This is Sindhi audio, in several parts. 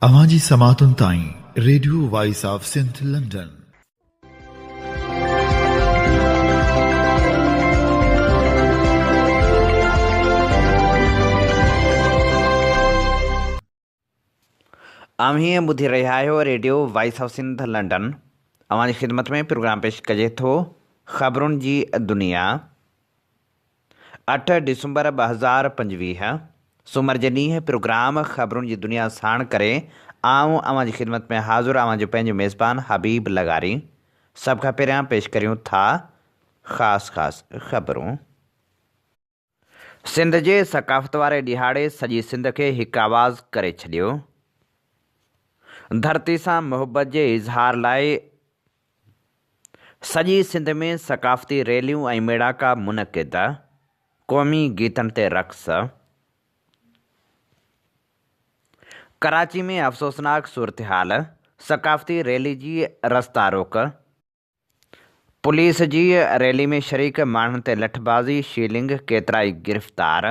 اوهان جي سماعتن تائين radio voice of Sindh London. اوهين ٻڌي رهيا آهيو radio voice of Sindh London. اوهان جي خدمت ۾ پروگرام پيش ڪجي ٿو خبرن جي دنيا. اٺ ڊسمبر 2025 سومر جي ڏينهن پروگرام خبرن جي دنيا ساڻ ڪري آئون اوهان جي خدمت ۾ حاضر اوهان جو پنهنجو ميزبان حبيب لغاري. سڀ کان پهريان پيش ڪريون ٿا خاص خاص خبرون. سنڌ جي ثقافت واري ڏهاڙي سڄي سنڌ کي هڪ آواز ڪري ڇڏيو. ڌرتي سان محبت جي اظهار لاء سڄي سنڌ ۾ ثقافتي ريليون ۽ ميڙاڪا منعقد، قومي گيتن تي رقص. ڪراچي ۾ افسوسناڪ صورتحال، ثقافتي ريلي جي رستا روڪ. پوليس جي ريلي ۾ شريڪ ماڻهن تي لٺبازي، شيلنگ، ڪيترائي گرفتار.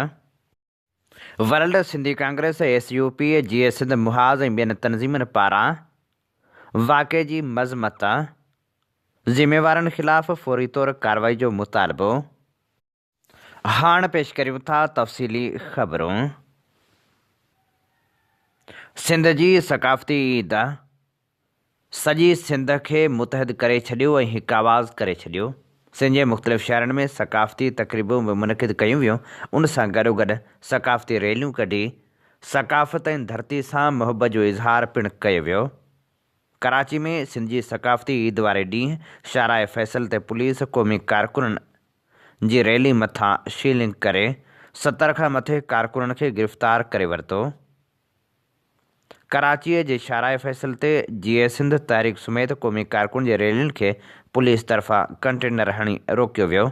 World Sindhi congress, S U P, Jeay Sindh Mahaz ۽ ٻين تنظيمن پاران واقعي جي مذمت، ذميوارن خلاف فوري طور ڪارروائي جو مطالبو. هاڻ پيش ڪريون ٿا تفصيلي خبرون. سنڌ جي ثقافتي عيد سڄي سنڌ کي متحد ڪري ڇڏيو ۽ هڪ آواز ڪري ڇڏيو. سنڌ جي مختلف شهرن ۾ ثقافتي تقريبون به منعقد ڪيون ويون، ان سان گڏوگڏ ثقافتي ريليون ڪڍي ثقافت ۽ ڌرتي سان محبت جو اظهار پڻ ڪيو ويو. ڪراچي ۾ سنڌ جي ثقافتي عيد واري ڏينهن شاهراهه فيصل تي پوليس قومي ڪارڪنن جي ريلي مٿان شيلنگ ڪري 70 کان مٿي ڪارڪنن کي گرفتار ڪري ورتو. ڪراچيء جي شاهراهه فيصل تي جيئي سنڌ تحريڪ سميت قومي ڪارڪن جي ريلين کي پوليس طرفان ڪنٽينر هڻي روڪيو ويو،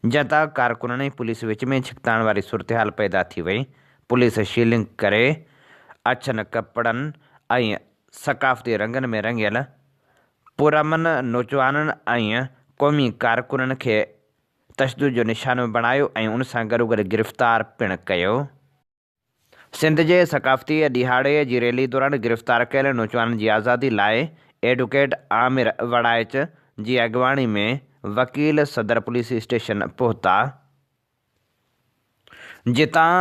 جنهن تان ڪارڪنن ۽ پوليس وچ ۾ ڇڪتاڻ واري صورتحال پيدا ٿي وئي، پوليس شيلنگ ڪري اڇن ڪپڙن ۽ ثقافتي رنگن ۾ رڱيل پرامن نوجوانن ۽ قومي ڪارڪنن کي تشدد جو نشانو بڻايو ۽ ان سان گڏوگڏ گرفتار پڻ ڪيو. سنڌ جي ثقافتي ڏهاڙي جي ريلي دوران گرفتار ڪيل نوجوانن جي آزادي لاء ايڊوڪيٽ عامر وڙائچ جي اڳواڻي ۾ وڪيل صدر پوليس اسٽيشن پهتا، جتان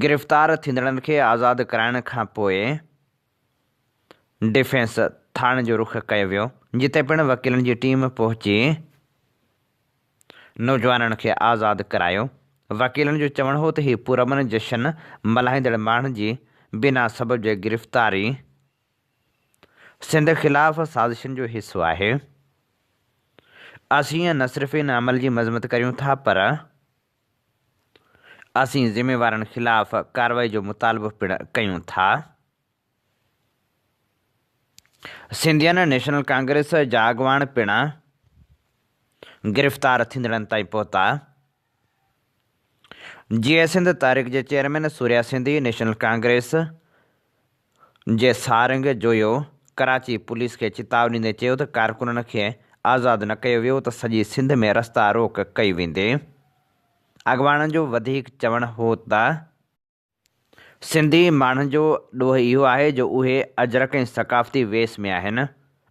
گرفتار ٿيندڙن کي آزاد ڪرائڻ کانپوء ڊفينس ٿاڻي جو رخ ڪيو ويو، جتي پڻ وڪيلن جي ٽيم پهچي نوجوانن کي آزاد ڪرايو. وڪيلن جو چوڻ هو ته هي پرامن جشن ملهائيندڙ ماڻهن جي بنا سبب جي گرفتاري سنڌ خلاف سازشن جو حصو آهي. اسين نه صرف ان عمل جي مذمت ڪريون ٿا پر اسين ذميوارن خلاف ڪارروائي جو مطالبو پڻ ڪيون ٿا. سنڌين نيشنل ڪانگريس جا اڳواڻ پڻ گرفتار ٿيندڙن تائين پهتا. جيئي سنڌ تحريڪ جي chairman Surya Sindhi, national Congress جي سارنگ جويو ڪراچي پوليس کي چتاء ڏيندي چيو ته ڪارڪنن کي آزاد نه ڪيو ويو ته سڄي سنڌ ۾ رستا روڪ ڪئي ويندي. اڳواڻن جو وڌيڪ چوڻ هو ته. سنڌي ماڻهن جو ڏوهه اهو آهي جو اهي اجرڪ ۽ ثقافتي ويس ۾ آهن.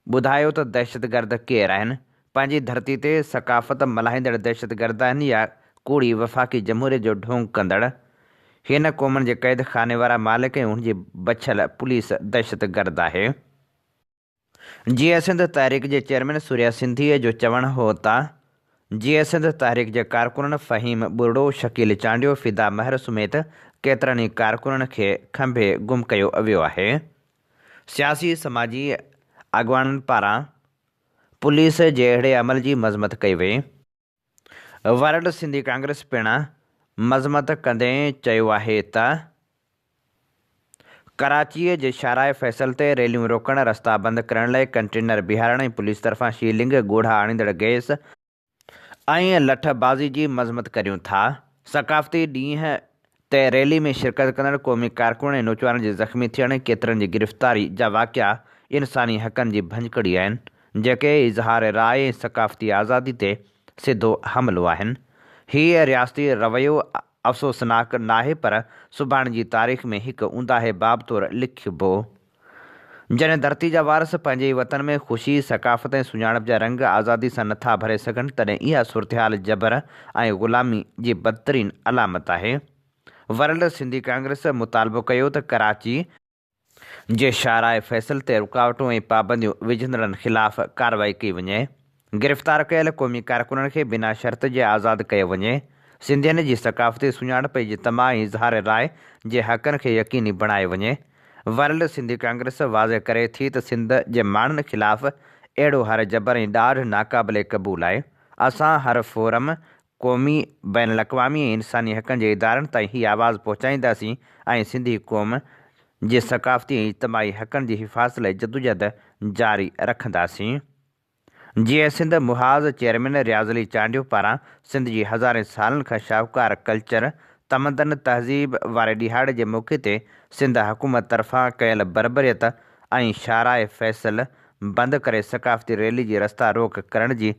ٻڌايو ته دهشتگرد ڪير آهن؟ پنهنجي ڌرتي تي ثقافت ملهائيندڙ دهشتگرد آهن يا ڪوڙي وفاقي جمهوريت جو ڍونگ ڪندڙ؟ هن قومن جي قيد خاني وارا مالڪ ۽ انهن جي بڇيل پوليس دهشتگرد آهي. جيئي سنڌ تحريڪ جي چيئرمين سوريا سنڌيء جو چوڻ هو ته جيئي سنڌ تحريڪ جي ڪارڪنن فهيم ٻرڙو، شڪيل چانڊيو، فدا مهر سميت ڪيترن ئي ڪارڪنن کي کنڀي گم ڪيو ويو آهي. سياسي سماجي اڳواڻن پاران پوليس جي اهڙي عمل جي مذمت ڪئي وئي. ورلڊ سنڌي ڪانگريس پڻ مذمت ڪندي چيو آهي ته ڪراچيء جي شاهراهه فيصل تي ريليون روڪڻ، رستا بند ڪرڻ لاء ڪنٽينر بيهارڻ ۽ پوليس طرفان شيلنگ، ڳوڙها آڻيندڙ گئس ۽ لٺ بازي جي مذمت ڪريون ٿا. ثقافتي ڏينهن تي ريلي ۾ شرڪت ڪندڙ قومي ڪارڪنن ۽ نوجوانن جي زخمي ٿيڻ ۽ ڪيترن جي گرفتاري جا واقعا انساني حقن جي ڀڃڪڙي آهن. جيڪي اظهار راء ۽ ثقافتي آزادي تي سڌو حملو آهن. هيء رياستي رويو افسوسناڪ ناهي پر سڀاڻي جي تاريخ ۾ هڪ اونداهي باب طور لکبو. جڏهن ڌرتي جا وارث پنهنجي ئي وطن ۾ خوشي، ثقافت ۽ سڃاڻپ جا رنگ آزادي سان نٿا ڀري سگهن، تڏهن اها صورتحال جبر ۽ غلامي جي بدترين علامت آهي. ورلڊ سنڌي ڪانگريس مطالبو ڪيو ته ڪراچي، جي شاهراهه فيصل تي رڪاوٽون ۽ پابنديون وجهندڙن خلاف ڪارروائي ڪئي وڃي، گرفتار ڪيل قومي ڪارڪنن کي بنا شرط جي آزاد ڪيو وڃي، سنڌين جي ثقافتي سڃاڻپ، اجتماع ۽ اظهار راء جي حقن کي يقيني بڻايو وڃي. ورلڊ سنڌي ڪانگريس واضح ڪري ٿي ته سنڌ جي ماڻهن خلاف اهڙو هر جبر ۽ ڏاڍ ناقابل قبول آهي. اسان هر فورم، قومي، بين الاقوامي ۽ انساني حقن جي ادارن تائين هي آواز پهچائينداسين ۽ سنڌي قوم جي ثقافتي ۽ اجتماعي حقن جي حفاظت لاء جدوجهد جاري رکنداسين. جيئي سنڌ محاذ چيئرمين رياض علي چانڊيو پاران سنڌ جي هزارين سالن کان شاهوڪار ڪلچر، تمدن، تهذيب واري ڏهاڙي جي موقعي تي سنڌ حڪومت طرفان ڪيل بربريت ۽ شاهراهه فيصل بند ڪري ثقافتي ريلي جي رستا روڪ ڪرڻ جي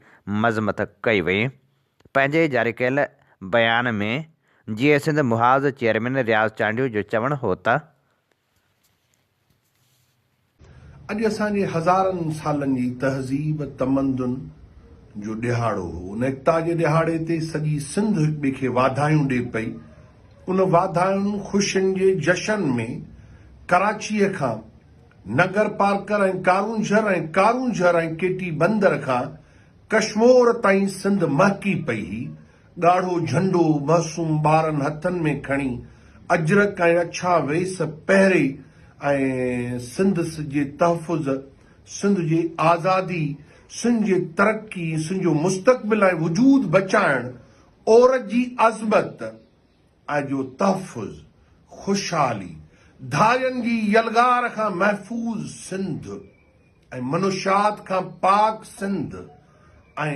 مذمت ڪئي وئي. پنهنجي جاري ڪيل بيان ۾ جيئي سنڌ محاذ چيئرمين رياض چانڊيو جو چوڻ هو ته. اڄ اسان جي هزارن سالن جي تهذيب، تمدن جو ڏهاڙو هو. ان ايڪتا جي ڏهاڙي تي سڄي سنڌ هڪ ٻئي کي واڌايون ڏئي پئي. ان واڌاين، خوشين جي جشن ۾ ڪراچيء کان ننگر پارڪر ۽ ڪارونجهر ۽ ڪارونجهر ۽ ڪيٽي بندر کان ڪشمور تائين سنڌ مهڪي پئي هئي. ڳاڙهو جهنڊو معصوم ٻارن هٿن ۾ کڻي، اجرڪ ۽ اڇا ويس پهري ۽ سنڌ جي تحفظ، سنڌ جي آزادي، سنڌ جي ترقي، سنڌ جو مستقبل ۽ وجود بچائڻ، عورت جي عظمت ۽ جو تحفظ، خوشحالي، ڌارين جي يلغار کان محفوظ سنڌ ۽ منشيات کان پاڪ سنڌ ۽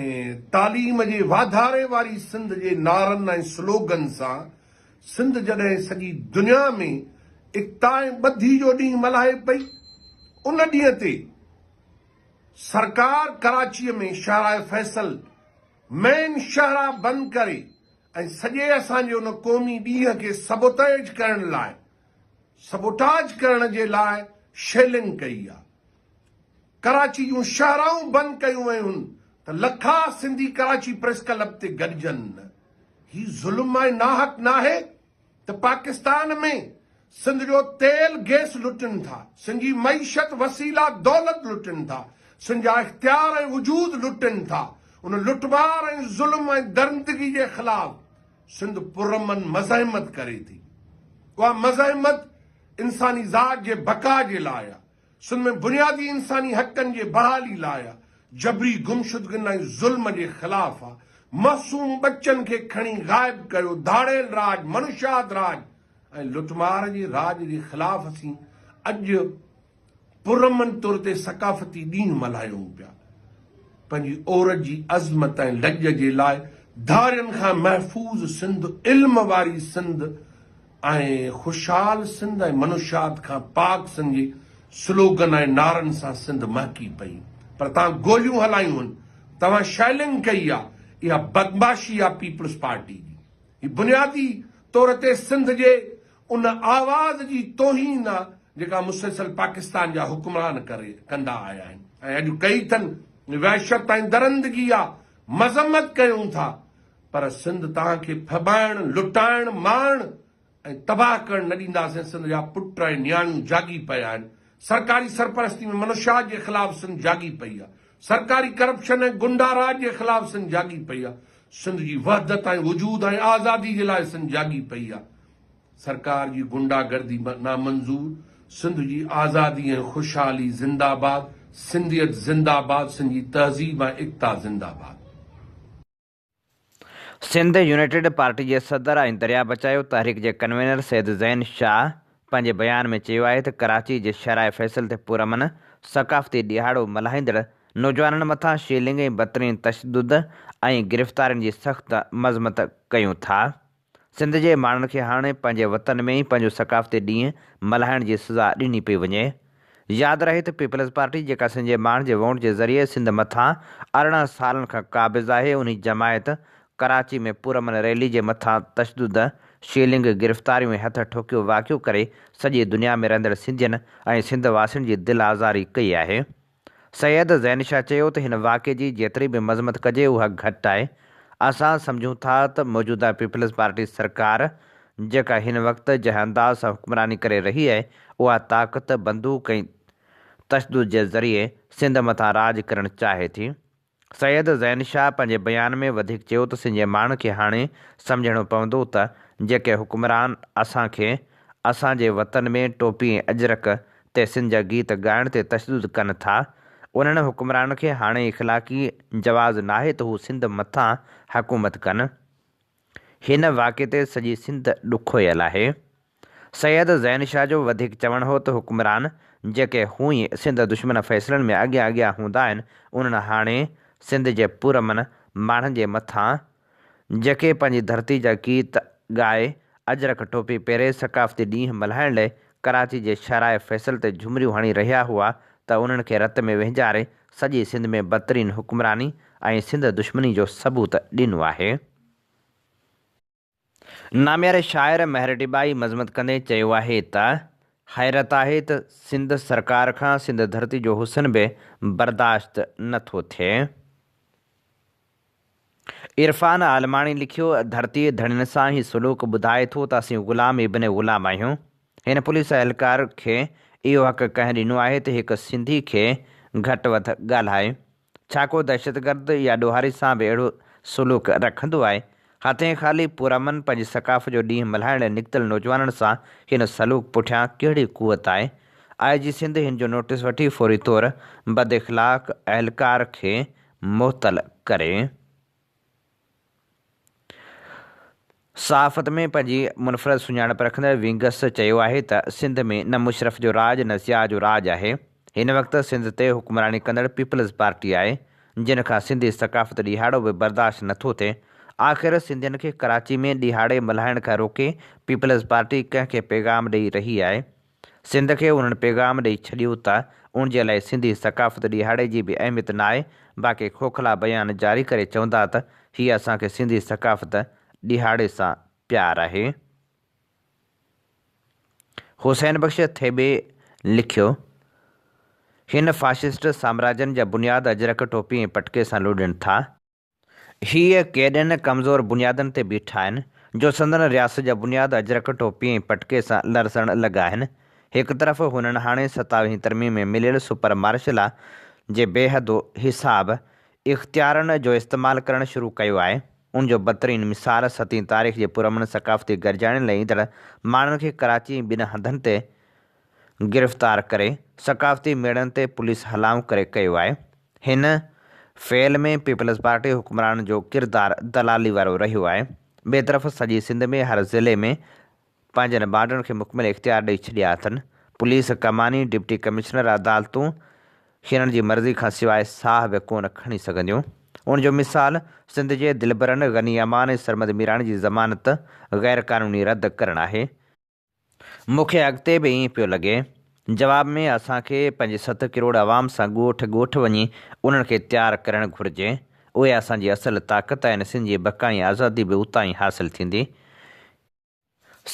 تعليم جي واڌاري واري سنڌ جي نعرن ۽ سلوگن سان سنڌ جڏهن سڄي دنيا ۾ ايڪتا ۽ ٻڌي جو ڏينهن ملهائي پئي ان ڏينهن تي سرڪار ڪراچيء ۾ شاهراهه فيصل مين شاهراهه بند ڪري ۽ سڄي اسان جي ان قومي ڏينهن کي سبوتيج ڪرڻ لاء سبوٽاج ڪرڻ جي لاء شيلنگ ڪئي آ. ڪراچي جون شاهراهون بند ڪيون ويون ته لکها سنڌي ڪراچي پريس ڪلب تي گڏجن. هي ظلم ۽ ناحق ناهي ته پاڪستان ۾ سنڌ جو تيل گئس لٽن ٿا، سنڌ جي معيشت، وسيلا، دولت لٽن ٿا، سنڌ جا اختيار ۽ وجود لٽن ٿا. ان لٽمار ۽ ظلم ۽ درندگي جي خلاف سنڌ پرامن مزاحمت ڪري ٿي. اها مزاحمت انساني ذات جي بقا جي لاء آهي. سنڌ ۾ بنيادي انساني حقن جي بحالي لاء آهي. جبري گمشدگين ۽ ظلم جي خلاف آهي. معصوم ٻچن کي کڻي غائب ڪيو، ڌاڙيل راڄ، منشيات راڄ ۽ لٽمار جي راڄ جي خلاف اسين اڄ پرامن طور تي ثقافتي ڏينهن ملهايون پيا. پنهنجي عورت جي عظمت ۽ لڄ جي لاء ڌارين کان محفوظ سنڌ، علم واري سنڌ ۽ خوشحال سنڌ ۽ منشيات کان پاڪ سنڌ جي سلوگن ۽ نعرن سان سنڌ مهڪي پئي. پر توهان گوليون هلايون هن، توهان شيلنگ ڪئي آ، اها بدمعاشي آ پيپلز پارٽي جي. هي بنيادي طور تي سنڌ جي ان آواز جي توهين آ جيڪا مسلسل پاڪستان جا حڪمران ڪري ڪندا آيا آهن ۽ اڄ ڪئي اٿن. وحشت ۽ درندگي آ، مذمت ڪيون ٿا پر سنڌ توهان کي ڦٻائڻ، لٽائڻ، مارڻ ۽ تباهه ڪرڻ نه ڏينداسين. سنڌ جا پٽ ۽ نياڻيون جاڳي پيا آهن. سرڪاري سرپرستي ۾ منشيات جي خلاف سنڌ جاڳي پئي آ. سرڪاري ڪرپشن ۽ گنڊا راڄ جي خلاف سنڌ جاڳي پئي آ. سنڌ جي وحدت ۽ وجود ۽ آزادي جي لاء سنڌ جاڳي پئي آ. سرڪار جي گنڊا گردي نامنظور، سنڌ جي آزادي ۽ خوشحالي زنده باد، سنڌيت زنده باد، سنڌ جي تهذيب ۽ ايڪتا زنده باد. سنڌ يونائيٽيڊ پارٽي جي صدر ۽ درياء بچايو تحريڪ جي ڪنوينر سيد زين شاهه پنهنجي بيان ۾ چيو آهي ته ڪراچي جي شاهراهه فيصل تي پرامن ثقافتي ڏهاڙو ملهائيندڙ نوجوانن مٿان شيلنگ ۽ بدترين تشدد ۽ گرفتارين جي سخت مذمت ڪيون ٿا. سنڌ جي ماڻهن کي هاڻي پنهنجي وطن ۾ ئي پنهنجو ثقافتي ڏينهن ملهائڻ جي سزا ڏني پئي وڃي. ياد رهي ته پيپلز پارٽي جيڪا سنڌ جي ماڻهن جي ووٽ جي ذريعي سنڌ مٿان 18 سالن کان قابض آهي انهي جماعت ڪراچي ۾ پرامن ريلي جي مٿان تشدد، شيلنگ، گرفتاريون ۽ هٿ ٺوڪيو واقعو ڪري سڄي دنيا ۾ رهندڙ سنڌين ۽ سنڌ واسين جي دل آزاري ڪئي آهي. سيد زين شاهه چيو ته هن واقعي جي جيتري به مذمت ڪجي اها گهٽ آهي. اسان سمجهون ٿا ته موجوده پيپلز پارٽي سرڪار جيڪا هن وقت جنهن انداز سان حڪمراني ڪري رهي آهي اها طاقت، بندوق ۽ تشدد جي ذريعي سنڌ مٿان راڄ ڪرڻ چاهي ٿي. سيد زين شاهه پنهنجي بيان ۾ وڌيڪ چيو ته سنڌ جي ماڻهن کي هاڻي سمجهڻو پوندو ته جيڪي حڪمران اسان کي اسان جي وطن ۾ ٽوپي ۽ اجرڪ تي سنڌ جا گيت ڳائڻ تي تشدد ڪن ٿا انهن حڪمرانن کي هاڻي اخلاقي جواز ناهي ته هو سنڌ مٿان حڪومت ڪن. هن واقعي تي سڄي سنڌ ڏکويل آهي. سيد زين شاهه جو وڌيڪ چوڻ هو ته حڪمران جيڪي هونئن سنڌ دشمن فيصلن ۾ اڳيان اڳيان هوندا آهن انهن هاڻي سنڌ جي پرامن ماڻهن جي مٿان جيڪي پنهنجي ڌرتي جا گيت ڳائي اجرڪ ٽوپي پهري ثقافتي ڏينهن ملهائڻ لئه ڪراچي جي شاهراهه فيصل تي جهمريون هڻي رهيا هئا ته انهن کي رت ۾ وهنجاري سڄي سنڌ ۾ بدترين حڪمراني ۽ سنڌ دشمني جو ثبوت ڏنو آهي. نامياري شاعر مهر ڊٻائي مذمت ڪندي چيو آهي ته حيرت آهي ته سنڌ سرڪار کان سنڌ ڌرتي جو حسن به برداشت نه ٿو ٿئي. عرفان عالماڻي لکيو، ڌرتي ڌڻين سان هي سلوڪ ٻڌائي ٿو ته اسين غلام ابن غلام آهيون. هن پوليس اهلڪار کي اهو حق ڪنهن ڏنو آهي ته هڪ سنڌي کي گهٽ وڌ ڳالهائي؟ ڇا ڪو دهشتگرد يا ڏوهاري سان به اهڙو سلوڪ رکندو آهي؟ هٿين خالي پرامن پنهنجي ثقافت جو ڏينهن ملهائڻ لاء نڪتل نوجوانن سان هن سلوڪ پٺيان ڪهڙي قوت آهي؟ آء جي سنڌ هن جو نوٽيس وٺي فوري طور بد اخلاق اهلڪار کي معطل ڪري صحافت ۾ پنهنجي منفرد سڃاڻپ رکندڙ وينگس چيو آهي ته سنڌ ۾ نه مشرف جو راڄ نه ضياء جو راڄ آهي، هن وقت سنڌ تي حڪمراني ڪندڙ پيپلز پارٽي آهي، جن کان سنڌي ثقافت ڏهاڙو به برداشت نٿو ٿئي، آخر سنڌين کي ڪراچي ۾ ڏهاڙي ملهائڻ کان روڪي پيپلز پارٽي ڪنهن کي پيغام ڏئي رهي آهي؟ سنڌ کي انهن پيغام ڏئي ڇڏيو ته ان جي لاء سنڌي ثقافت ڏهاڙي جي به اهميت ناهي باقي کوکلا بيان جاري ڪري چوندا ته هي اسان کي سنڌي ثقافت ڏهاڙي سان پيار آهي. حسين بخش ٿيٻي لکيو، هن فاشسٽ سامراجن جا بنياد اجرڪ ٽوپي ۽ پٽڪي سان لوڏين ٿا. هيء ڪيڏن نه ڪمزور بنيادن تي بيٺا آهن، جو سندن رياست جا بنياد اجرڪ ٽوپي ۽ پٽڪي سان لرزڻ لڳا آهن. هڪ طرف هنن هاڻي ستاويهين ترميم ۾ مليل سپر مارشلا جي بي حد و حساب اختيارن جو استعمال ڪرڻ شروع ڪيو آهي. ان جو بدترين مثال ستين تاريخ جي پرامن ثقافتي گڏجاڻين لاء ايندڙ ماڻهن کي ڪراچي ۽ ٻين هنڌن تي گرفتار ڪري ثقافتي ميڙن تي پوليس هلائون ڪري ڪيو آهي. هن فعل ۾ پيپلز پارٽي حڪمرانن جو ڪردار دلالي وارو رهيو آهي. ٻئي طرف سڄي سنڌ ۾ هر ضلعي ۾ پنهنجن بانڊن کي مڪمل اختيار ڏئي ڇڏيا اٿن. پوليس ڪماني، ڊپٽي ڪمشنر، عدالتون هنن جي مرضي کان سواء ساهه به ڪونه کڻي سگهنديون. ان جو مثال سنڌ جي دلبرن غني امان ۽ سرمد ميراڻي جي ضمانت غير قانوني رد ڪرڻ آهي. مون کي اڳتي به ائين پيو لڳي. جواب ۾ اسان کي پنهنجي ست ڪروڙ عوام سان ڳوٺ ڳوٺ وڃي انهن کي تيار ڪرڻ گهرجي. اهي اسان جي اصل طاقت آهن سنڌ جي بقا ۽ آزادي به اتان ئي حاصل ٿيندي.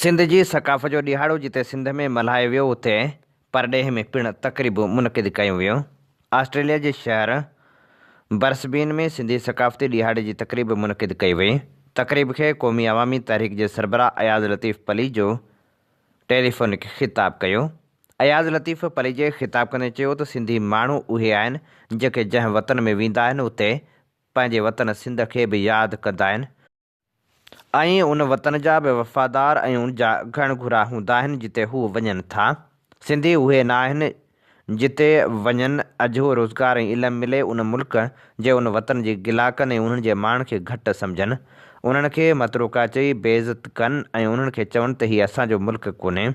سنڌ جي ثقافت جو ڏهاڙو جتي سنڌ ۾ ملهايو ويو اتي پرڏيهه ۾ پڻ تقريبون منعقد ڪيون ويون. آسٽريليا جي شهر برسبين ۾ سنڌي ثقافتي ڏهاڙي جي تقريب منعقد ڪئي وئي. تقريب کي قومي عوامي تحريڪ جي سربراهه اياز لطيف پليجو ٽيليفونڪ خطاب ڪيو. اياز لطيف پليجي خطاب ڪندي چيو ته سنڌي ماڻهو اهي آهن جيڪي جنهن وطن ۾ ويندا آهن اتي پنهنجي وطن سنڌ کي به ياد ڪندا آهن. ۽ ان وطن جا به وفادار ۽ ان جا گهڻ گهرا هوندا آهن جتي هو وڃن ٿا. سنڌي اهي نه آهن جتي وڃن اجهو روزگار ۽ علم ملي ان ملڪ جي ان وطن جي گلا ڪن ۽ انهن جي ماڻهن کي گهٽ سمجهن. انهن کي متروڪا چئي بي عزت ڪن ۽ انهن کي چون ته هي اسان جو ملڪ ڪونهي.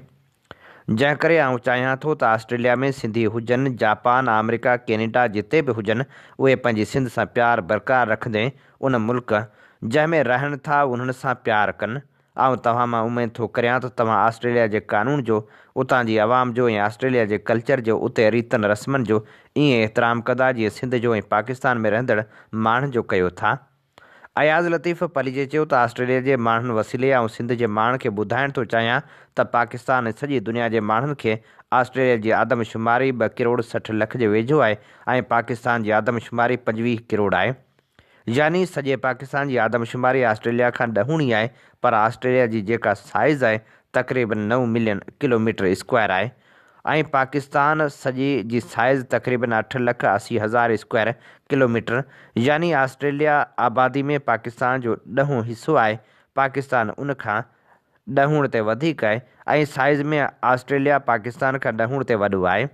جنهن ڪري آئون چاهيان ٿو ته آسٽريليا ۾ سنڌي هجن، جاپان، آمريڪا، ڪينيڊا جتي به هجن اهي پنهنجي سنڌ سان پيار برقرار رکندي ان ملڪ جنهن ۾ رهن ٿا انهن سان پيار ڪن. آئون توهان مان اميد ٿو ڪريان ته توهان آسٽريليا جي قانون جو، اتان جي عوام جو ۽ آسٽريليا جي ڪلچر جو اتي ريتن رسمن جو ائين احترام ڪندا جيئن سنڌ جو ۽ پاڪستان ۾ رهندڙ ماڻهن جو ڪيو ٿا. اياز لطيف پليجي چيو ته آسٽريليا جي ماڻهن وسيلي آئون سنڌ جي ماڻهن کي ٻڌائڻ ٿو چاهيان ته پاڪستان ۽ سڄي دنيا جي ماڻهن کي آسٽريليا جي آدمشماري ٻه ڪروڙ 60 لک جي ويجهو آهي ۽ پاڪستان جي آدمشماري 25 ڪروڙ آهي يعني سڄي پاڪستان جي آدمشماري آسٽريليا کان ڏهوڻي آهي پر آسٽريليا جي جيڪا سائيز آهي تقريبن نو ملين ڪلوميٽر اسڪوائر آهي ۽ پاڪستان سڄي جي سائيز تقريبن اٺ لک 80 هزار اسڪوائر ڪلوميٽر يعني آسٽريليا آبادي ۾ پاڪستان جو ڏهون حصو آهي، پاڪستان ان کان ڏهوڻ تي وڌيڪ آهي ۽ سائيز ۾ آسٽريليا پاڪستان کان ڏهوڻ تي وڏو آهي.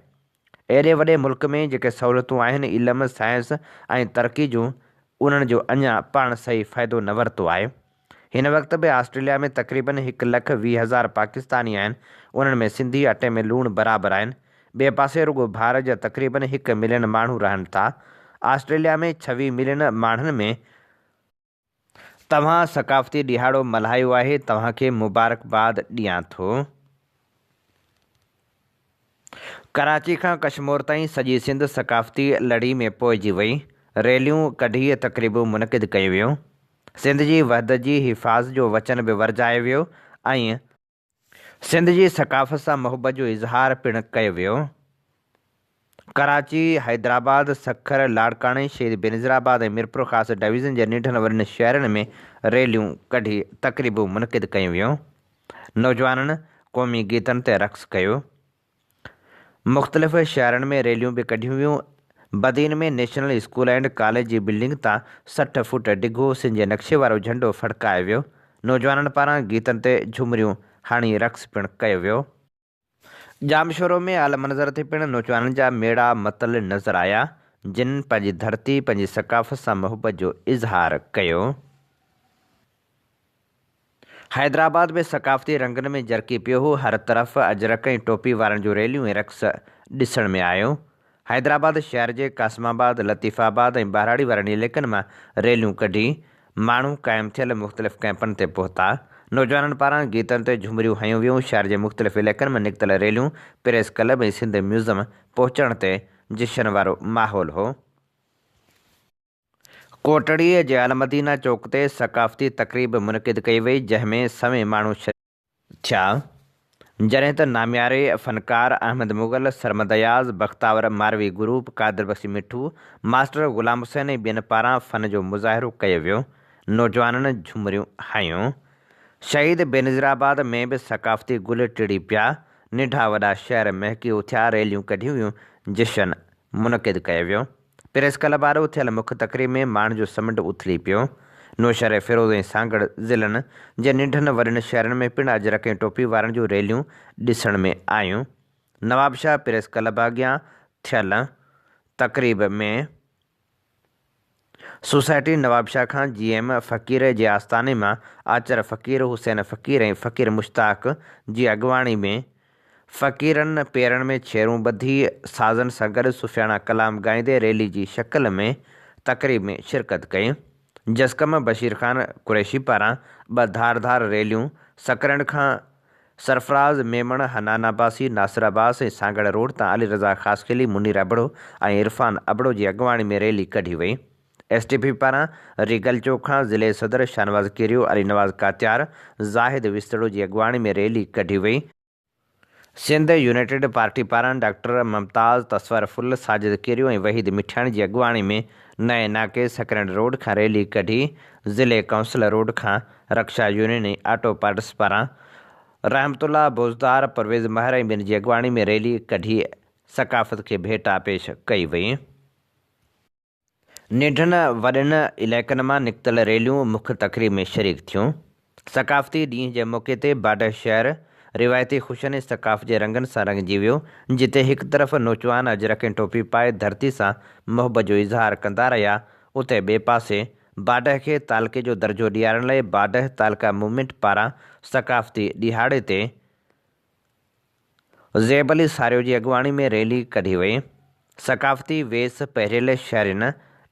ايڏي وڏي ملڪ ۾ جيڪي سهولتون آهن علم، سائنس ۽ ترقي جون انهن جو اڃا پاڻ صحيح فائدو نه ورتو آهي. هن وقت به آسٽريليا ۾ تقريبن هڪ لک 20 هزار پاڪستاني آهن، انهن ۾ سنڌي اٽي ۾ لوڻ برابر آهن. ٻئي پاسي رڳو ڀارت جا تقريبن هڪ ملين ماڻهو رهن ٿا. آسٽريليا ۾ 26 ملين ماڻهن ۾. توهان ثقافتي ڏهاڙو ملهايو آهي، توهان کي مبارڪباد ڏيان ٿو. ڪراچي کان ڪشمور تائين سڄي سنڌ ثقافتي لڙي ۾ پوئجي وئي، ريليون ڪڍي تقريبون منعقد ڪيون ويون، سنڌ جي وحدت جي حفاظت جو وچن به ورجايو ويو ۽ سنڌ جي ثقافت سان محبت جو اظهار پڻ ڪيو ويو. ڪراچي، حيدرآباد، سکر، لاڙڪاڻي، شهيد بينظيرآباد ۽ ميرپورخاص ڊويزن جي ننڍن وڏن شهرن ۾ ريليون ڪڍي تقريبون منعقد ڪيون ويون. نوجوانن قومي گيتن تي رقص ڪيو. مختلف شهرن ۾ ريليون به ڪڍيون ويون. Badin ۾ national school and college جي بلڊنگ تان 60 فوٽ ڊگهو سنڌ جي نقشي وارو جهنڊو ڦڙڪايو ويو. نوجوانن پاران گيتن تي جهومريون هڻي رقص پڻ ڪيو ويو. ڄامشورو ۾ اعليٰ منظر تي پڻ نوجوانن جا ميڙا متل نظر آيا، جن پنهنجي ڌرتي، پنهنجي ثقافت سان محبت جو اظهار ڪيو. حيدرآباد به ثقافتي رنگن ۾ جرڪي پيو هو، هر طرف اجرڪ ۽ ٽوپي وارن جون ريليون ۽ رقص ڏسڻ ۾ آيو. حيدرآباد شهر جي قاسم آباد، لطيف آباد ۽ ٻهراڙي وارن عليقن مان ريليون ڪڍي ماڻهو قائم ٿيل مختلف ڪئمپن تي پهتا. نوجوانن پاران گيتن تي جهمريون هنيون ويون. شهر جي مختلف عليقن مان نڪتل ريليون پريس ڪلب ۽ سنڌ ميوزم پهچڻ تي جشن وارو ماحول هو. ڪوٽڙي جي المدينه چوڪ تي ثقافتي تقريب منعقد ڪئي وئي، جنهن ۾ سوين ماڻهو شريڪ. ٿيا، جڏهن ته نامياري فنڪار احمد مغل، سرمد اياز، بختاور ماروي گروپ، قادر بخش مٺو، ماسٽر غلام حسين ۽ ٻين پاران فن جو مظاهرو ڪيو ويو، نوجوانن جهمريون هنيون. شهيد بينظيرآباد ۾ به ثقافتي گل ٽڙي پيا، ننڍا وڏا شهر مهڪي اٿيا، ريليون ڪڍيون ويون، جشن منعقد ڪيو ويو. پريس ڪلب آڏو ٿيل مک تقريب ۾ ماڻهن جو سمنڊ اٿلي پيو. نوشهري فيروز ۽ سانگهڙ ضلعن جي ننڍن وڏن شهرن ۾ پڻ اجرڪ ۽ ٽوپي وارن جون ريليون ڏسڻ ۾ آيون. نوابشاهه پريس ڪلب اڳيان ٿيل تقريب ۾ سوسائٽي نوابشاهه کان جي ايم فقير جي آستاني مان آچر فقير، حسين فقير ۽ فقير مشتاق جي اڳواڻي ۾ فقيرن پيرن ۾ ڇيرون ٻڌي سازن سان گڏ صوفياڻا ڪلام ڳائيندي ريلي جي شڪل ۾ تقريب ۾ شرڪت ڪئي. جسقم بشير خان قريشي پاران ٻه ڌار ڌار ريليون سڪرنڊ کان سرفراز ميمڻ، حنان عباسي، ناصر عباس ۽ سانگهڙ روڊ تان علي رضا خاصخيلي، منير ابڙو ۽ عرفان ابڙو جي اڳواڻي ۾ ريلي ڪڍي وئي. ايس ٽي پي پاران ريگل چوڪ کان ضلعي صدر شاهنواز ڪيريو، علي نواز ڪاتيار، زاهد وستڙو جي اڳواڻي ۾ ريلي ڪڍي وئي. سنڌ يونائيٽيڊ پارٽي پاران ڊاڪٽر ممتاز تصور ڦل، ساجد ڪيريو ۽ وحيد مٺياڻي جي اڳواڻي ۾ نئين ناڪي سڪرنڊ روڊ کان ريلي ڪڍي ضلعي ڪائونسل روڊ کان رڪشا يونين ۽ آٽو پارٽس پاران رحمت الله بوزدار، پرويز مهر ۽ ٻين جي اڳواڻي ۾ ريلي ڪڍي ثقافت کي ڀيٽا پيش ڪئي وئي. ننڍن وڏن علائقن مان نڪتل ريليون مک تقريب ۾ شريڪ ٿيون. ثقافتي ڏينهن جي موقعي تي باڊهه شهر روايتي خوشين ۽ ثقافت جي رنگن سان رڱجي ويو، جتي هڪ طرف نوجوان اجرڪ ۽ ٽوپي پائي ڌرتي سان محبت جو اظهار ڪندا رهيا، اتي ٻئي پاسي باڊهه کي تعلقي جو درجو ڏيارڻ لاء باڊهه تعلقه موومينٽ پاران ثقافتي ڏهاڙي تي زيب علي ساريو جي اڳواڻي ۾ ريلي ڪڍي وئي. ثقافتي ويس پهريل شهرين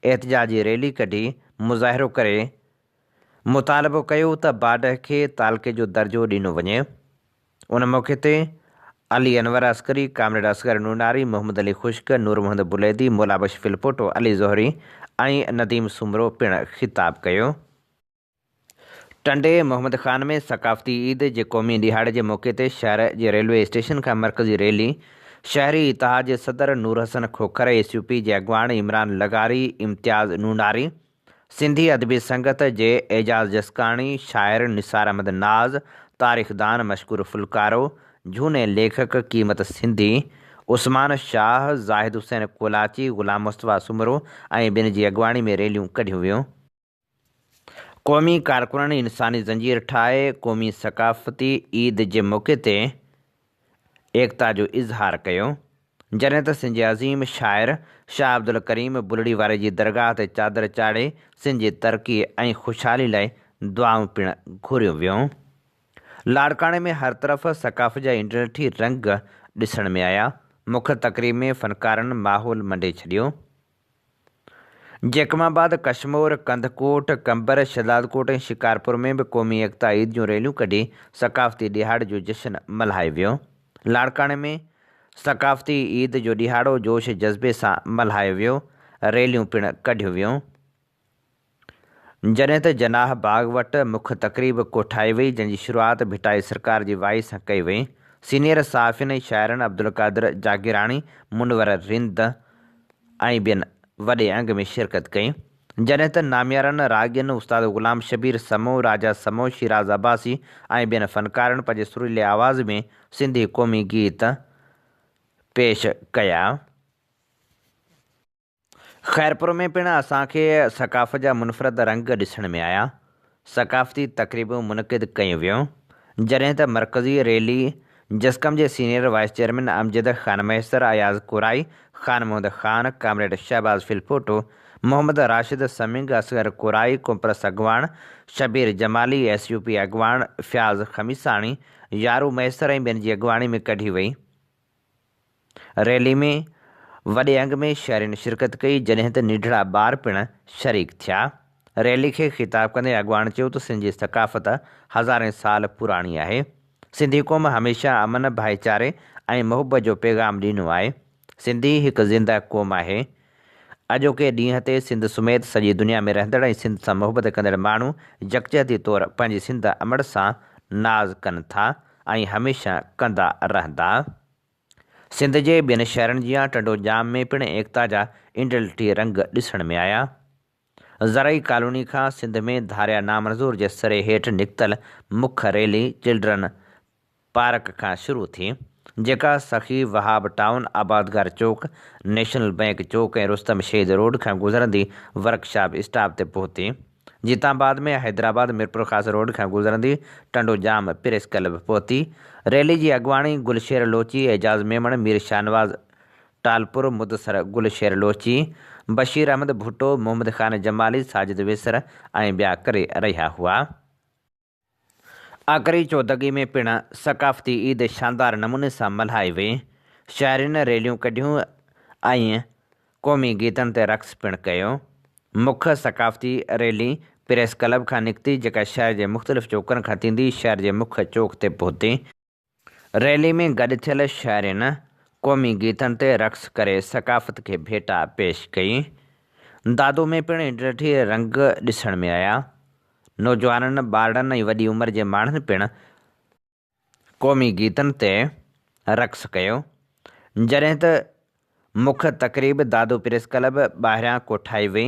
احتجاجي ريلي ڪڍي مظاهرو ڪري مطالبو ڪيو ته باڊهه کي تعلقي جو درجو ڏنو وڃي. ان موقعي تي علي انور عسڪري، ڪامريڊ اصغر نوناري، محمد علي خشڪ، نور محمد بليدي، مولابخش ڦلپوٽو، علي زهري ۽ نديم سومرو پڻ خطاب ڪيو. ٽنڊي محمد خان ۾ ثقافتي عيد جي قومي ڏهاڙي جي موقعي تي شهر جي ريلوي اسٽيشن کان مرڪزي ريلي شهري اتحاد جي صدر Noor Hassan Khokhar, S U P جي اڳواڻ عمران لغاري، امتياز نوناري، سنڌي ادبي سنگت جي اعجاز جسڪاڻي، شاعر نثار احمد ناز، تاريخدان مشڪور ڦلڪارو، جهوني ليکڪ قيمت سنڌي، عثمان شاهه، زاهد حسين ڪولاچي، غلام مصطفيٰ سومرو ۽ ٻين جي اڳواڻي ۾ ريليون ڪڍيون ويون. قومي ڪارڪنن انساني زنجير ٺاهي قومي ثقافتي عيد جي موقعي تي ايڪتا جو اظهار ڪيو، جڏهن ته سنڌ جي عظيم شاعر شاهه عبدالڪريم بلڙي واري جي درگاهه تي چادر چاڙهي سنڌ جي ترقي ۽ خوشحالي لاء دعائون پڻ گهريون ويون. لاڙڪاڻي ۾ هر طرف ثقافت جا انڊلٺي رنگ ڏسڻ ۾ آيا، مک تقريب ۾ فنڪارن ماحول منڊي ڇڏيو. جيڪب آباد، ڪشمور، ڪنڌڪوٽ، قمبر، شھدادڪوٽ ۽ شڪارپور ۾ به قومي ايڪتا عيد جون ريليون ڪڍي ثقافتي ڏهاڙي جو جشن ملهايو ويو. لاڙڪاڻي ۾ ثقافتي عيد جو ڏهاڙو جوش جذبي سان ملهايو ويو، ريليون پڻ ڪڍيون ويون. جڏهن ته جناح باغ وٽ مک تقريب ڪوٺائي وئي، جنهن جي شروعات ڀٽائي سرڪار جي وائي سان ڪئي وئي. سينيئر صحافين ۽ شاعرن عبدالقادر جاگيراڻي، منور رند، ۽ ٻين وڏي انگ ۾ شرڪت ڪئي، جڏهن ته ناميارن راڳين استاد غلام شبير سمون، راجا سمون، شيراز عباسي ۽ ٻين فنڪارن پنهنجي سريلي آواز ۾ سنڌي قومي گيت پيش ڪيا. خيرپور ۾ پڻ اسان کي ثقافت جا منفرد رنگ ڏسڻ ۾ آيا. ثقافتي تقريبون منعقد ڪيون ويون، جڏهن ته مرڪزي ريلي جسقم جي senior vice chairman Amjad Khan Mahesar, Ayaz Korai, Khan Muhammad Khan, comrade Shahbaz Phulpoto, Muhammad Rashid Saming, Asghar Korai, قومپرست اڳواڻ Shabbir Jamali, S U P اڳواڻ فياض خميساڻي، يارو مهيسر ۽ ٻين جي اڳواڻي ۾ ڪڍي وئي. ريلي ۾ وڏي انگ ۾ شهرين شرڪت ڪئي جڏهن ته ننڍڙا ٻار پڻ شريڪ ٿيا. ريلي کي خطاب ڪندي اڳواڻ چيو ته سنڌ جي ثقافت هزارين سال پراڻي آهي. سنڌي قوم هميشه امن، ڀائيچاري ۽ محبت جو پيغام ڏنو آهي. سنڌي هڪ زنده قوم آهي. اڄوڪي ڏينهن تي سنڌ سميت سڄي دنيا ۾ رهندڙ ۽ سنڌ سان محبت ڪندڙ ماڻهو يڪجهتي طور پنهنجي سنڌ امڙ سان ناز ڪن ٿا ۽ هميشه ڪندا رهندا. سنڌ جي ٻين شهرن جيان ٽنڊو ڄام ۾ پڻ ايڪتا جا انڊلٺي رنگ ڏسڻ ۾ آيا. زرعي ڪالوني کان سنڌ ۾ ڌاريا نامنظور جي سري هيٺ نڪتل مک ريلي چلڊرن پارڪ کان شروع ٿي، جيڪا سخي وهاب ٽائون، آبادگار چوڪ، نيشنل بئنڪ چوڪ ۽ رستم شهيد روڊ کان گذرندي ورڪشاپ اسٽاپ تي پهتي. جتان بعد ۾ حيدرآباد ميرپورخاص روڊ کان گذرندي ٽنڊو ڄام پريس ڪلب پهتي. ريلي جي اڳواڻي گل شير لوچي، اعجاز ميمڻ، مير شاهنواز ٽالپر، مدثر گل شير لوچي، بشير احمد ڀٽو، محمد خان جمالي، ساجد ويسر ۽ ٻيا ڪري رهيا هئا. آگري چودڳي ۾ پڻ ثقافتي عيد شاندار نموني سان ملهائي وئي. شهرين ريليون ڪڍيون ۽ قومي گيتن تي رقص پڻ ڪيو. مک ثقافتي ريلي پريس ڪلب کان نڪتي جيڪا شهر جي مختلف چوڪن کان ٿيندي شهر جي مک چوڪ تي پهتي. ريلي ۾ گڏ ٿيل شهرين قومي گيتن تي رقص ڪري ثقافت کي ڀيٽا پيش ڪئي. دادو ۾ پڻ انڊلٺي رنگ ڏسڻ ۾ آيا. نوجوانن، ٻارڙن ۽ وڏي عمر جي ماڻهن پڻ قومي گيتن تي رقص ڪيو، جڏهن ته مک تقريب دادو پريس ڪلب ٻاهريان ڪوٺائي وئي،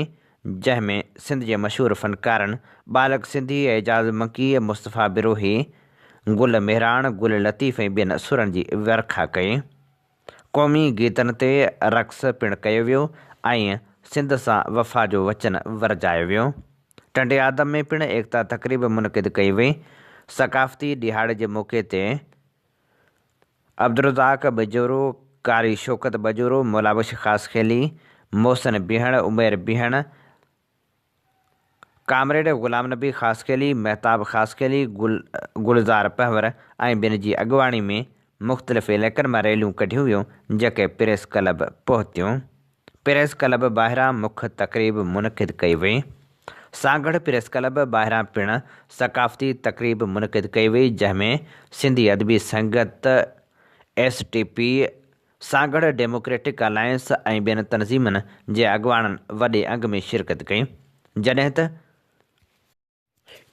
جنهن ۾ سنڌ جي مشهور فنڪارن ٻالڪ سنڌي، اعجاز مڪي، مصطفيٰ بروهي، گل مهراڻ، گل لطيف ۽ ٻين سرن جي ورکا ڪئي. قومي گيتن تي رقص پڻ ڪيو ويو ۽ سنڌ سان وفا جو وچن ورجايو ويو. ٽنڊي آدم ۾ پڻ ايڪتا تقريب منعقد ڪئي وئي. ثقافتي ڏهاڙي جي موقعي تي عبدالرزاق ٻجورو، قاري شوڪت ٻجورو، مولابخش خاصخيلي، محسن بيهڻ، عمير بيهڻ، ڪامريڊ غلام نبي خاصخيلي، مهتاب خاصخيلي، گلزار پنهور ۽ ٻين جي اڳواڻي ۾ مختلف علائقن مان ريليون ڪڍيون ويون جيڪي پريس ڪلب پهتيون. پريس ڪلب ٻاهران مک تقريب منعقد ڪئي وئي. سانگهڙ پريس ڪلب ٻاهران پڻ ثقافتي تقريب منعقد ڪئي وئي جنهن ۾ Sindhi Adabi Sangat, S T P, Sanghar democratic alliance ۽ ٻين تنظيمن جي اڳواڻن وڏي انگ ۾ شرڪت ڪئي، جڏهن ته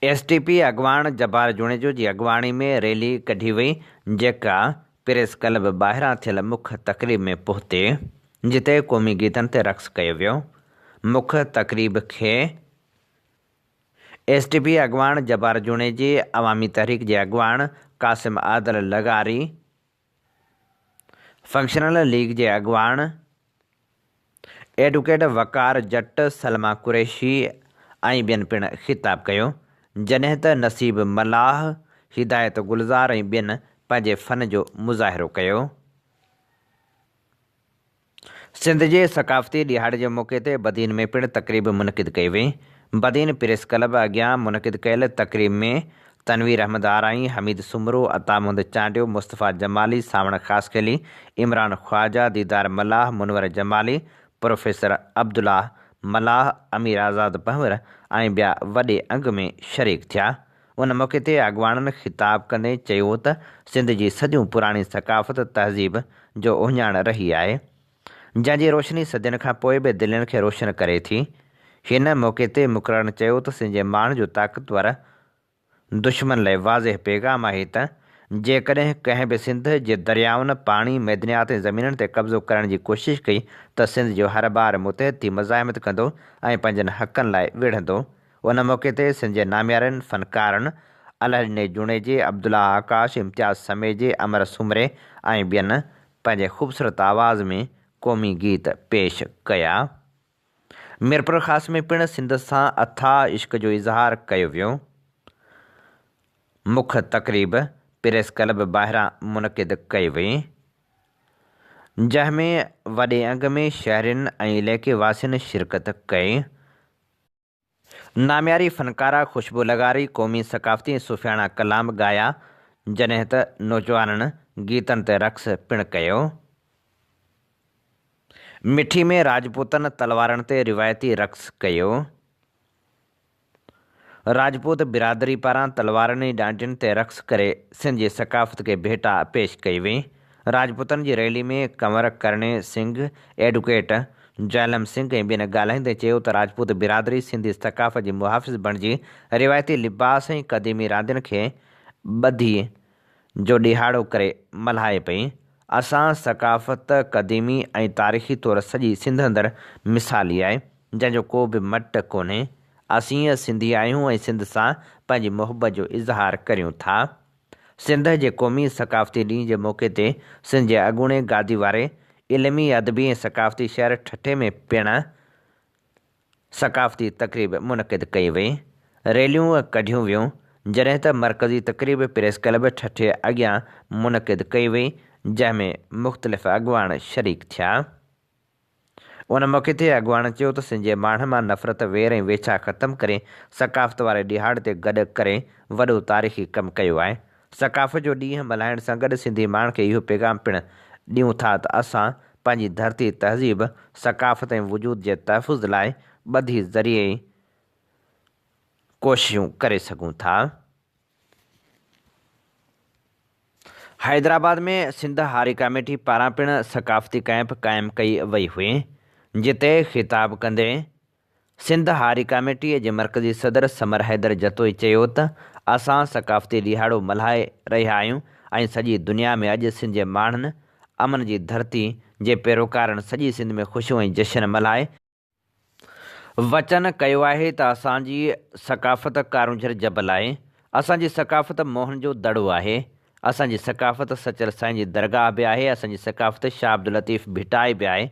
ايس ٽي پي اڳواڻ جبار جوڻيجو جي اڳواڻي ۾ ريلي ڪڍي وئي، جيڪا پريس ڪلب ٻاهران ٿيل مک تقريب ۾ پهتي، جتي قومي گيتن تي رقص ڪيو ويو. مک تقريب کي ايس ٽي پي اڳواڻ جبار جوڻيجي، عوامي تحريڪ جي اڳواڻ قاسم عادل لغاري، فنڪشنل ليگ جي اڳواڻ ايڊوڪيٽ وقار جٽ، سلميٰ قريشي ۽ ٻين پڻ خطاب ڪيو، جڏهن ته نصيب ملاح، هدايت گلزار ۽ ٻين پنهنجي فن جو مظاهرو ڪيو. سنڌ جي ثقافتي ڏهاڙي جي موقعي تي بدين ۾ پڻ تقريب منعقد ڪئي وئي. بدين پريس ڪلب اڳيان منعقد ڪيل تقريب ۾ تنوير احمد آرائين، حميد سومرو، عطا محمد چانڊيو، مصطفيٰ جمالي، سانوڻ خاصخيلي، عمران خواجه، ديدار ملاح، منور جمالي، پروفيسر عبدالله ملاح، امير آزاد پنهور ۽ ٻيا وڏي انگ ۾ شريڪ ٿيا. ان موقعي تي اڳواڻن خطاب ڪندي چيو ته سنڌ جي صديون پراڻي ثقافت تهذيب جو اهڃاڻ رهي آهي، جنهن جي روشني صدين کان پوء به دلين کي روشن ڪري ٿي. هن موقعي تي مقررن چيو ته سنڌ جي ماڻهن جو طاقتور دشمن لاء واضح پيغام آهي ته جيڪڏهن ڪنهن به سنڌ جي دريائن، پاڻي، معدنيات ۽ زمينن تي قبضو ڪرڻ جي ڪوشش ڪئي ته سنڌ جو هر ٻار متحد ٿي مزاحمت ڪندو ۽ پنهنجن حقن لاء وڙهندو. ان موقعي تي سنڌ جي ناميارن فنڪارن الهڏني جوڻيجي، عبدالله آڪاش، امتياز سميجي، امر سومري ۽ ٻين پنهنجي خوبصورت آواز ۾ قومي گيت پيش ڪيا. ميرپورخاص ۾ پڻ سنڌ سان اٿاهه عشق جو اظهار ڪيو ويو. مک تقريب پريس ڪلب ٻاهران منعقد ڪئي وئي، جنهن ۾ وڏي انگ ۾ شهرين ۽ علائقي واسين شرڪت ڪئي. نامياري فنڪاره خوشبو لغاري قومي ثقافتي ۽ صوفياڻا ڪلام ڳايا، جڏهن ته نوجوانن گيتن تي رقص پڻ ڪيو. مٺي ۾ راجپوتن تلوارن تي روايتي رقص ڪيو. راجپوت برادري پاران تلوارن ۽ ڏانڊين تي رقص ڪري سنڌ جي ثقافت کي ڀيٽا پيش ڪئي وئي. راجپوتن جي ريلي ۾ ڪنور ڪرڻي سنگهه، ايڊوڪيٽ جئلم سنگهه ۽ ٻين ڳالهائيندي چيو ته راجپوت برادري سنڌي ثقافت جي محافظ بڻجي روايتي لباس ۽ قديمي راندين کي ٻڌي جو ڏهاڙو ڪري ملهائي پئي. اسان ثقافت قديمي ۽ تاريخي طور سڄي سنڌ اندر مثالي آهي، جنهن جو ڪو به مٽ ڪونهي. اسين سنڌي آهيون ۽ سنڌ سان پنهنجي محبت جو اظهار ڪريون ٿا. سنڌ جي قومي ثقافتي ڏينهن جي موقعي تي سنڌ جي اڳوڻي گادي واري علمي، ادبي ۽ ثقافتي شهر ٺٽي ۾ پڻ ثقافتي تقريب منعقد ڪئي وئي، ريليون ڪڍيون ويون، جڏهن ته مرڪزي تقريب پريس ڪلب ٺٽي اڳيان منعقد ڪئي وئي، جنهن ۾ مختلف اڳواڻ شريڪ ٿيا. ان موقعي تي اڳواڻن چيو ته سنڌ جي ماڻهن مان نفرت، وير ۽ ويڇا ختم ڪري ثقافت واري ڏهاڙي تي گڏ ڪري وڏو تاريخي ڪم ڪيو آهي. ثقافت جو ڏينهن ملهائڻ سان گڏ سنڌي ماڻهن کي اهو پيغام پڻ ڏيون ٿا ته اسان پنهنجي ڌرتي، تهذيب، ثقافت ۽ وجود جي تحفظ لاء ٻڌي ذريعي ڪوششون ڪري سگهون ٿا. حيدرآباد ۾ سنڌ هاري ڪاميٽي پاران پڻ ثقافتي ڪئمپ قائم ڪئي وئي هئي، جتي خطاب ڪندي سنڌ هاري ڪاميٽي جي مرڪزي صدر ثمر حيدر جتوئي چيو ته اسان ثقافتي ڏهاڙو ملهائي رهيا آهيون ۽ سڄي دنيا ۾ اڄ سنڌ جي ماڻهن امن جي ڌرتي جي پيروڪارن سڄي سنڌ ۾ خوشيون ۽ جشن ملهائي وچن ڪيو آهي ته اسان جي ثقافت ڪارونجهر جبل آهي، اسان جي ثقافت موهن جو دڙو آهي، اسان جي ثقافت سچل سائين جي درگاهه به آهي، اسان جي ثقافت شاهه عبداللطيف ڀٽائي به آهي،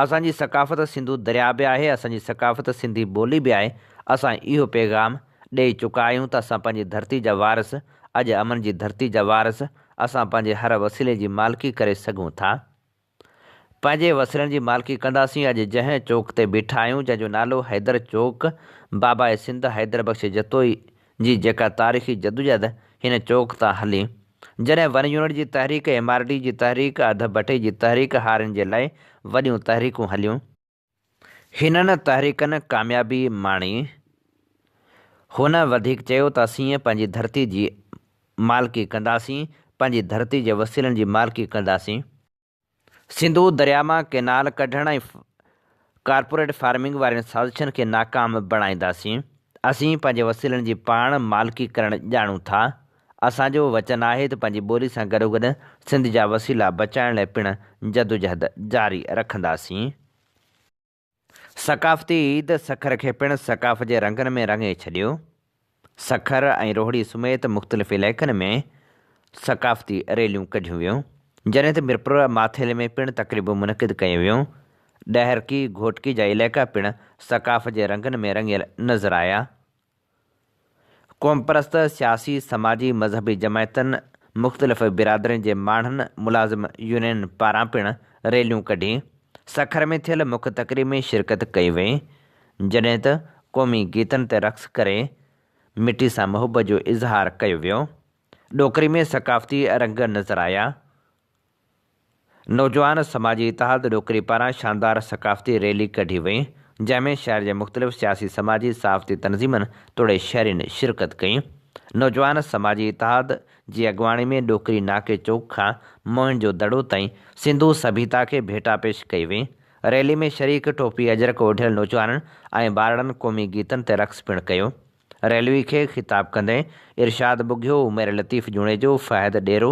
اسان جي ثقافت سنڌو درياء به آهي، اسان جي ثقافت سنڌي ٻولي به آهي، اسان اهو پيغام ڏئي چڪا آهيون ته اسان پنهنجي ڌرتي جا وارث، اڄ امن جي ڌرتي جا وارث، اسان پنهنجي هر وسيلي جي مالڪي ڪري سگهون ٿا. پنهنجي وسيلن جي مالڪي ڪنداسين اڄ جنهن چوڪ تي بيٺا آهيون جنهن جو نالو حيدر چوڪ باباء سنڌ حيدر بخش جتوئي جي جيڪا تاريخي جدوجهد هن چوڪ تان هلي جڏهن ون يونٽ جي تحريڪ ايم آر ڊي جي تحريڪ اڌ بٽئي جي تحريڪ هارين جي لاء وڏيون تحريڪون هليون هنن تحريڪن ڪاميابي ماڻي هن وڌيڪ چيو ته اسين پنهنجي ڌرتي جي مالڪي ڪنداسين پنهنجي ڌرتي جي وسيلن جي مالڪي ڪنداسين. سنڌو درياء مان ڪئنال ڪڍڻ ۽ ڪارپوريٽ فارمنگ وارين سازشن کي ناڪام بڻائينداسين. اسين پنهنجي وسيلن جي پاڻ مالڪي ڪرڻ ڄاڻون ٿا. اسان جو وچن آهي ته پنهنجي ٻولي سان گڏوگڏ سنڌ جا وسيلا بچائڻ لاء پڻ جدوجهد جاري رکنداسين. ثقافتي عيد سکر کي پڻ ثقافت جي رنگن ۾ رڱي ڇڏيو. سکر ۽ روهڙي سميت مختلف علائقن ۾ ثقافتي ريليون ڪڍيون ويون. جڏهن ته ميرپور ماٿيلي ۾ پڻ تقريبون منعقد ڪيون ويون. ڏهرڪي، گهوٽڪي جا علائقا پڻ ثقافت جي رنگن ۾ رڱيل نظر آيا. قومپرست، سياسي، سماجي، مذهبي جماعتن، مختلف برادرين جي ماڻهن، ملازم يونينن پاران پڻ ريليون ڪڍي سکر ۾ ٿيل مک تقريب ۾ شرڪت ڪئي وئي، جڏهن ته قومي گيتن تي رقص ڪري مٽي سان محبت جو اظهار ڪيو ويو. ڏوڪري ۾ ثقافتي رنگ نظر آيا. نوجوان سماجي اتحاد ڏوڪري پاران شاندار ثقافتي ريلي ڪڍي وئي، جنهن ۾ شهر جي مختلف سياسي سماجي صحافتي تنظيمن توڙي شهرين شرڪت ڪئي. نوجوان سماجي اتحاد جي اڳواڻي ۾ ڏوڪري ناڪي چوڪ کان موهن جو دڙو تائين سنڌو سڀيتا کي ڀيٽا پيش ڪئي وئي. ريلي ۾ شريڪ ٽوپي اجرڪ اوڍيل نوجوانن ۽ ٻارڙن قومي گيتن تي رقص پڻ ڪيو. ريلوي کي خطاب ڪندي ارشاد ٻگهيو، عمير لطيف جوڻيجو، فهد ڏيرو،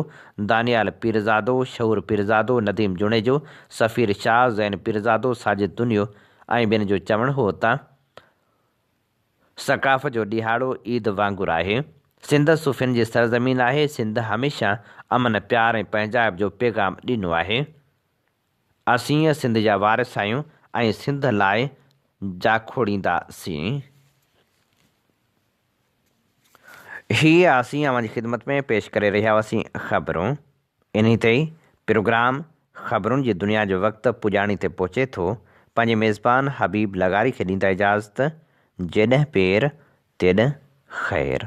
دانيال پيرزادو، شعور پيرزادو، نديم جوڻيجو، سفير شاهه، زين پيرزادو، ساجد تنيو ۽ ٻين جو چوڻ هو ته ثقافت جو ڏهاڙو عيد وانگر آهي، سنڌ صوفين جي سرزمين آهي، سنڌ هميشه امن، پيار ۽ پنهنجائپ جو پيغام ڏنو آهي. اسين سنڌ جا وارث آهيون ۽ سنڌ لاء جاکوڙينداسين. هي اسين اوهان جي خدمت ۾ پيش ڪري رهيا هئاسين خبرون. انهي تي ئي پروگرام خبرن جي دنيا جو وقت پڄاڻي تي پهچي ٿو. پنهنجي ميزبان حبيب لغاري کي ڏيندا اجازت. جيڏهن پير تيڏهن خير.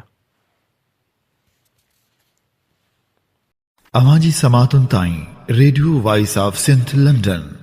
اوهان جي سماعتن تائين radio voice of Sindh London.